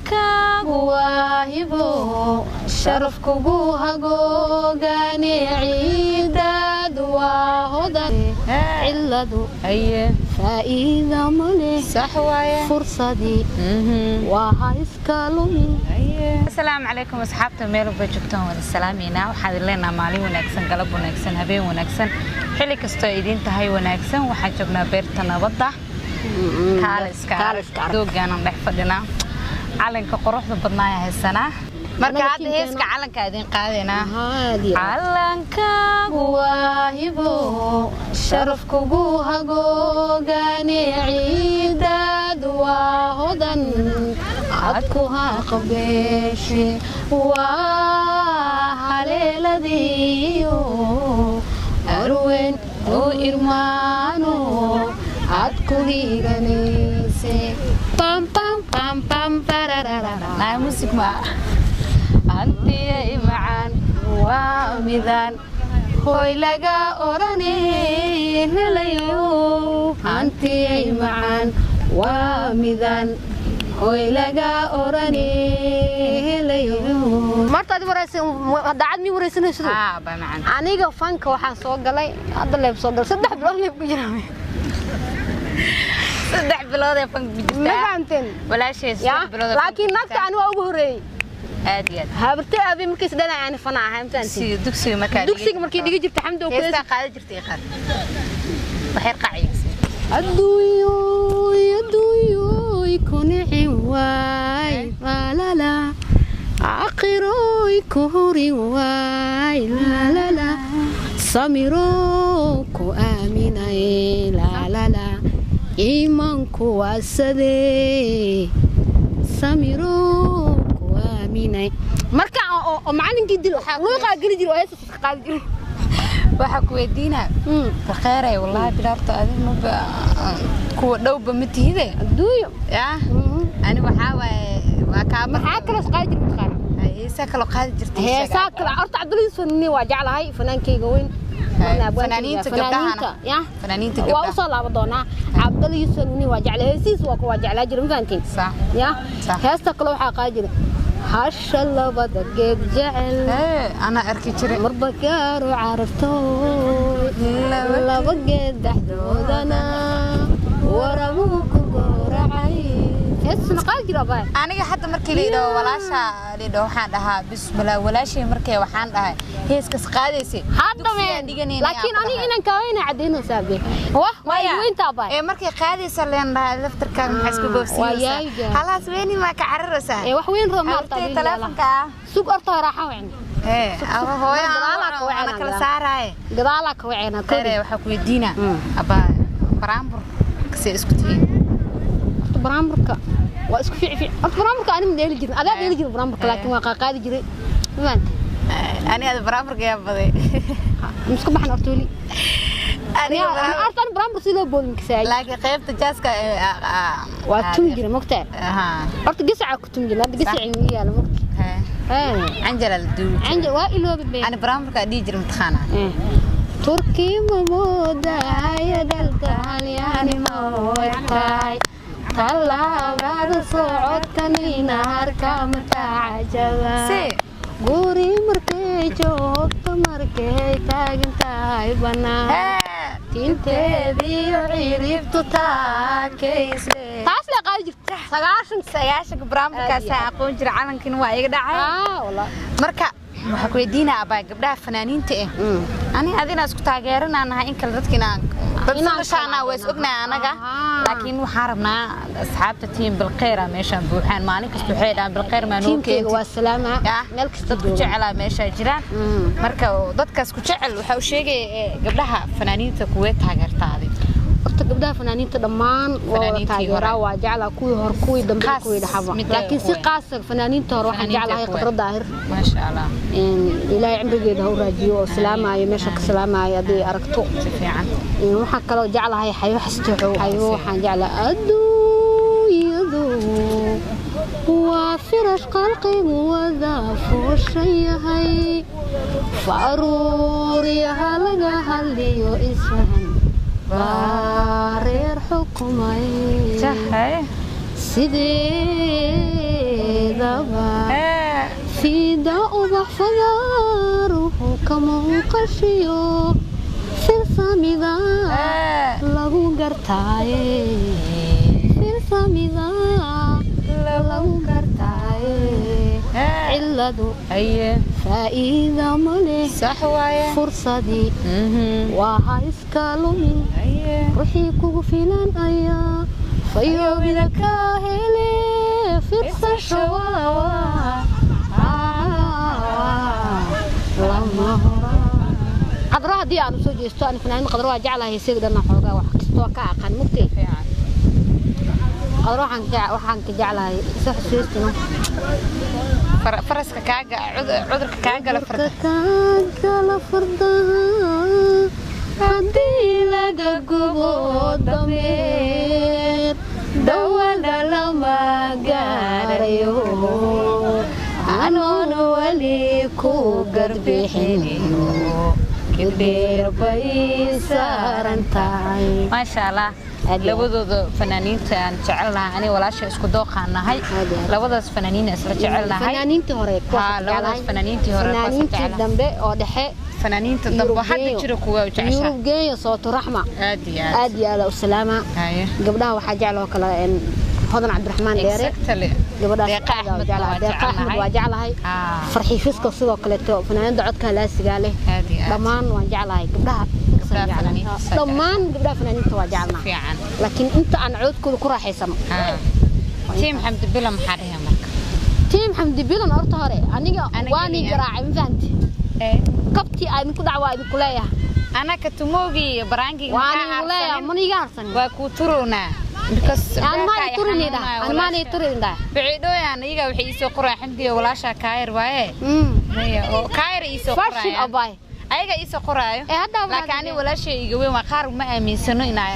Calankaagu waa hibo, sharaf kugu hagoogane, ciidaadu waa hodan, ciladu faa'iida male. Sax waaye. Fursadii waa ha iska lumin. Asalaamu calaykum asxaabta, meel walba joogtaan wada salaameynaa. Waxaan idin leenaha maalin wanaagsan, galab wanaagsan, habeen wanaagsan, xilli kastoo idiin tahay wanaagsan. Waxaan joognaa beerta nabadda, kaaliska doogaanan dhex fadhinaa, calanka quruxda badnaa haysanaa. Marka hadda heeska calanka idin qaadaynaa. Calankaagu waa hibo, sharaf kugu hagoogane, ciidaadu waa hodan, cadku ha qabeeshe, waa haleeladiyo arweyn oo irmaano aad ku hiiganayse. Naa musig ma antiyay macaan waa midaan hoy laga orane helayo, hantiyay macaan waa midaan hoy laga orane helayo. Marta adi wareysan, daacad mii wareysanayso? Haa baa macaan. Aniga fanka waxaan soo galay hadda, leeb soo galay 3 bilood leeb ku jira. 3 bilood ee fanka ku Ma jirtaa? fahamteen? Walaashay 3 bilood ee fanka laakiin ku naagta jirtaa. Ani waa ugu horeeyey. Aad iyo aad. Habarta aabe markiis dhanaa ani fana ahay, ma fahamteen? Dugsiga markaa Dugsiga markii dhigi jirta Xamdi oo heestaa kuleys qaadi jirtay, qaad waxyar qacaysa. Adduunyoy, adduunyoy, ku nicin waay, laalala, aakhirooy ku hurin waay, laalala, samiro ku aaminay, laalala, iimaanku waasadee, samiro ku aaminay. Marka oo macalinkii dilo luuqaa geli jiro oo heestas ka qaadi jiro. Waxaa ku weydiinaa bakheeray, wallaahi bilaarta adi maba kuwa dhowba ma tihide. Adduunyo. Yaa ani waxaa waaye waa kaa. Maxaa kaloo qaadi jira mataqaana? Heesaa kaloo qaadi jirtay. Heesaa kale horta Cabdulla Yuusuf Nini waa jeclahay, fanaankayga weyn. Fanaaniinta gabdhahana? Ya. Fanaaniinta waa gabdhaha. Usoo laaban doonaa. Cabdulla Yuusuf Nini waa jeclahay, heesihiis waa jeclaa jira, ma fahantiin? Sax. Ya. Sax. Heesta kale waxaa qaadi jira hasha labada geed jecel. Ee, anaa arki jiray. Marba gaaro carabtooy, laba geed dhexdoodana warabuu ku gowracay. Heestasna qaadi jira abaa. Aniga hadda markii la yidhaho walaasha la yidhaho, waxaan dhahaa bismillah, walaashay markay waxaan dhahay heeskas qaadaysay. Hadda dugsigaan meen dhiganayna. Laakiin aniga inaan kaaweyna cadaynaysaa be wah waa idweynta abaa. Ee, markay qaadaysa leen dhahay laftarkaaga maxaa isku Waa boobsiinaysaa? yaayga. Halaas weyni maa ka cararaysaa? Ee, wax weyn roo maarta. Habartay taleefanka ah. Sug orta raaxa wacni. Ee, aba hooyo. Gadaalaa ka wacayna. Ana kala saaraaye. Gadaalaa ka wacayna. Tere, waxaa ku weydiinaa abaa, baraambur kasee isku tihiin? Horta baraamburka waa isku fiic fiic. Horta baraamburka ani ma dheeli jirin, adaa dheeli jirin baraamburka, laakiin waa qaaqaadi jiray, ma fahamtay? Ani ada baraamburka yaa baday. Ma isku baxan horta weli. Aniga Horta ani baraambur si loo boodin kasaay. Laakiin qaybta jaaska Waa tumi jiray, mogtaa? Horta gesacaa ku tumi jiray, hadda gesacii ma yaalo, mogta? Canjala la duubi. Canjal waa iloobi be. Ani baraamburka dhihi jiray, mataqaanaa? Turki ma moodaya dalka halyaani ma tahay, tallaabada socodkanina harka matacajaba Si guri markay joogto, markay taagan tahay bannaan, tinteediyo ciribtu taakaysle. Taas la qaadi jirta 90. 90-ka baraamburkaasaa aqoon jira, calankina waa iga dhacay. Wallah. Marka waxaa ku weydiinaa abaa, gabdhaha fanaaniinta eh, ani adina isku taageeranaa nahay, in kale dadka inaan dad Inaan soo waa is ognahay anaga. Laakiin waxaan rabnaa asxaabta tiim Bilkheyra meeshaan buuxaan, maalin kasta waxay dhahaan Bilkheyr maa noo tiimkeyga keentid. Waa salaama meel kasta dad ku jooga. Jecelaa meeshaa jiraan. Marka dadkaas ku jecel waxa uu sheegaya gabdhaha fanaaniinta kuwee taageertaadi? Horta gabdhaha fanaaniinta dhammaan waa wada Fanaaniintii taageeraa. hore. Waa jeclaa kuwii hore, kuwii dambe, Khaas kuwii dhexaba. midee Laakiin si kuwee? qaasa fanaaniinta hore waxaan Fanaaniinta jeclahay kuwee? Khadra Daahir. Maasha Allah. Ilaahay cimrigeeda ha u raajiyo, oo salaamaayo meesha ka salaamaayo haddii aragto. Si fiican. Waxaan kaloo jeclahay Xayo Xastaxo. Xayo waxaan jeclahay adduunyadu waa firash qalqigu wada fuushan yahay, faruuryaha laga hadliyo, isfahan baa reer xukumay. Jahay. Sidee kastaba fiida ubax fagaaruhu ka muuqashiyo filsamida lagu gartaaye, filsamida lagu gartaaye, ciladu faa'iida ma leh, Sax waaye. Fursadii waa ha iska lumin, ruuxii kugu filan ayaa fayoobida ka hele, firsasho waa lama horaan. Qadro haddii aan usoo jeesto, ani fanaanada Qadro waa jeclahay, heesyada dhanna xoogaa wax kastoo ka aqaan mugtay. Qadro waxaan ka jeclahay isa xusuustino. Faraska kaaga cudurka kaa gala farda. Kaagala fardaha haddii laga gubo dameer, dhawana lama gaarayo, anoon weli ku garbixinayo, gildheer bay saaran tahay. Maasha Allah. Aad iyo aad. Labadooda fanaaniinta aan jecelnahay, ani walaasha isku dooqaan nahay. Aad iyo aad. Labadaas fanaaniin isla jecelnahay. Fanaaniintii hore kuwaas Haa, labadaas jeclahay. fanaaniintii hore kuwaas Fanaaniintii jeclahay. dambe oo dhexe. Fanaaniinta dambe hadda jira kuwa u jeceshaa? Yurub Geeyo, Sooto Raxma. Aad iyo aad. Aad iyo aad u salaama. Gabdhaha waxaa jecel oo kale Hodan Cabdiraxmaan Dheere. Gabadhaas Deeqa aad aan u Axmed jeclahay. waa Deeqa Axmed jecelnahay. waa jeclahay. Farxii Fisko sidoo kaleeto, fanaanada codka laasigaa leh. Aad iyo aad. Dhammaan waan jeclahay gabdhaha. Gabdhaha fanaaniinta saa. Dhammaan gabdhaha fanaaniinta waa jecelnahay, Fiican. laakiin inta aan codkooda ku raaxaysano. Tiim Xamdi Bila maxaa dhahay marka? Tiim Xamdi Bilan horta hore aniga Aniga waanii iyo- garaacay, ma fahanti? Kabtii aa idinku dhac waa idinku leeyahay. Anaka tumoogi baraangiga Waan maxaa idinku leeyahay. harsanin? Mana iga harsanin. Waa kuu turownaa because Aan maa beerka ay turin idha xanuunaya aan maanay walaasha. Turin idha. Biciidhooyaan iyaga waxay iisoo qorayaan Xamdiga walaashaa kaayar waaye. Maya, oo kaayar iisoo Fashion qorayaan. Abay. Ayaga iisoo qoraayo. Ee, hadda waa Laakiin ani walaashay iga weyn waa, qaar ma aaminsano inaa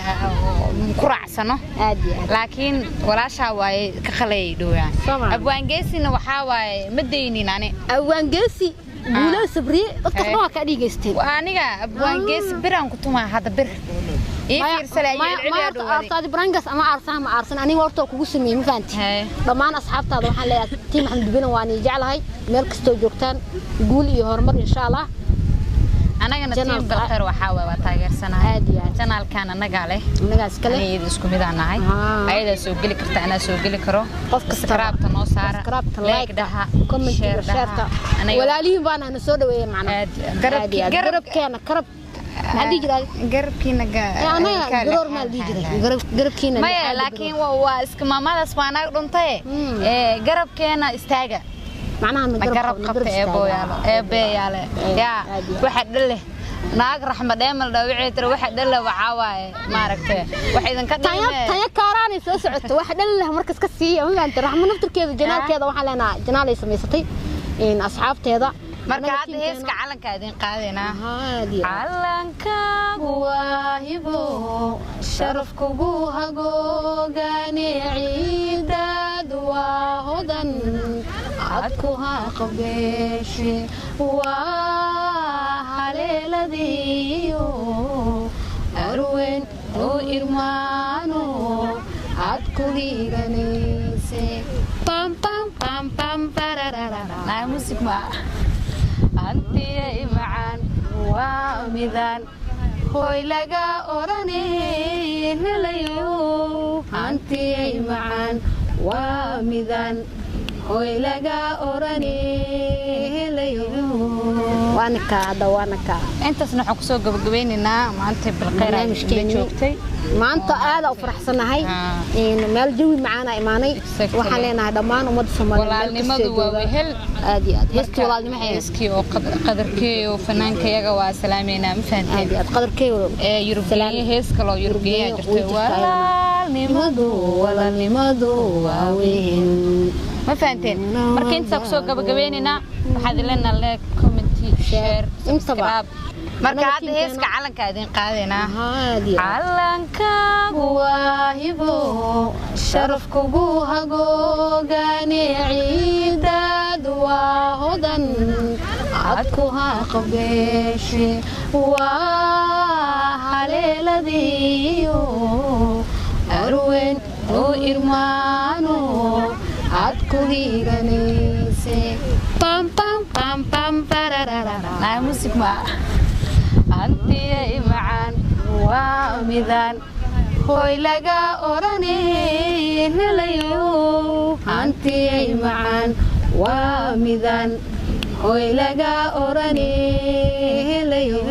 ku raacsano. Aad iyo aad. Laakiin walaashaa waaye ka qalay dhowaan. Soo maaha. Abwaangeesina waxaa waaye ma daynin ani. Awaangeesi guulada sabriye dadka dhan waa kaa dhiigaysteen. Waa aniga abwaangeesi biraan ku tumaa hadda, bir ii fiirsale ayuu celceliyaa dhowaaday. Horta brangas ama aarsaha ma aarsan, aniga horta waa kugu sameeyey, ma fahanti? Dhammaan asxaabtaada waxaan leeyahay tiim Maxamed Bilan waan ii jeclahay, meel kastoo joogtaan guul iyo horumar insha Allah. Anagana Channel tiim Balkheer waxaa waaye waa taageersanahay. Aad iyo aad. Janaalkan annagaa leh. Innagaa iskale. Aniga iyada isku mid aan nahay. Ayadaa soo geli karta, anaa soo geli karo. Qof kastaba. Subscribe-ta noo saara, Subscribe-ta, like like-ta, dhaha, comment, share dhaha. share-ta. Anaga- Walaalihiin baana na soo dhaweeyay macnaha. Aad iyo aad. Aad iyo aad. Garabkeena karab maxaa dhihi jiray? Garabkiina Ee, anaga garoor maa la dhihi jiray garabkiina maya lixaad. Laakiin waa iska maamadaas waa naag dhuntaye. Ee, garabkeena istaaga. Macnaha na na garab na qabta. istaaga. Eebooyaalo eebeeyaale yaa. Aad iyo aad. Waxa dhale naag Raxma Dheemal dhaawicii tira waxa dhale waxaa waaye maaragtay wax idinka Taya dhime. Taya kaaraanay soo socoto wax dhan leh markas ka siiya, ma fahanti? Raxmo naftirkeeda janaalkeeda waxaan leenahay janaalay samaysatay in asxaabteeda. Marka Anaga hadda tiimkeena- heeska calanka idin qaadaynaa. Aad iyo aad. Calankaagu Waahibo sharaf kugu hagoogane, ciidaad waa hodan cad ku haqbeeshe, waa haleeladiyo arwen oo irmaano cad ku higanayse, pam pam pam pam parararara. Naa musik ma antiyay macaan. Waa midaan hoy laga orane helayo, hantiyay macaan waa midaan hoy laga orane helayo, waana kaa hadda, waana kaa. Intaasna waxaan kusoo gabagabeynaynaa maanta Bilkhayr aad la Barnaamijkeennii. joogtay. Maanta aad u faraxsanahay. Meel jawi macaana imaanay. Exactly. Waxaan leenahay dhammaan ummadda Soomaaliyeed meel Walaalnimadu kastay waa joogaan. wehel. Aad iyo aad, heestii walaalnimo xees. Heeskii oo qadarkeeyo fanaankayaga waa salaameynaa, ma Aad fahanteen? iyo aad, qadarkeeyo. Ee Yurubgeeye, hees kaloo Yurubgeeyaa Yurubgeeye jirtay. way jirtaa iyadana. Walaalnimadu Walaalnimadu waa weyn. Ma fahanteen? Marka intaa kusoo gabagabeynaynaa, waxaad ilena like, comment, share, Intaba. subscribe. Marka Anaga hadda heeska tiimkeena- calanka idin qaadaynaa. Aad iyo aad. Calankaagu Waahibo sharaf kugu hagoogane, ciidaad waa hodan cad ku haqbeeshe, waa haleeladiyo arwen oo irmaano. Aad ku hiiganayse. Pam pam pam pam parararara. Naa musik ma antiyay macaan waa midaan Hoy laga oranay helayo. Hantiyay macaan waa midaan hoy laga oranay helayo.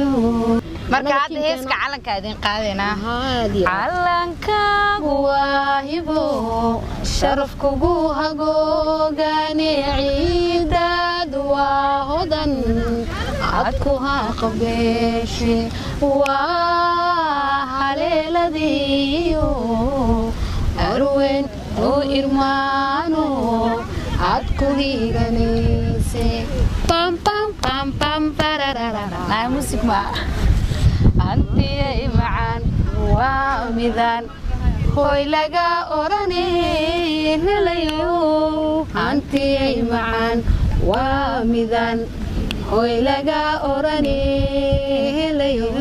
Marka hadda heeska calanka idin qaadaynaa. Haadiya. Calankaagu Waa hibo sharaf kugu hagoogane, ciidaad waa hodan cad ku haqabeeshe, waa haleeladiyo arweyn oo irmaano cad ku hiiganayse. Pam pam pam pam parararara. Naa musik ma antiyay macaan waa midaan Hoy laga oranay helayo. Hantiyay macaan waa midaan hoy laga oranay helayo.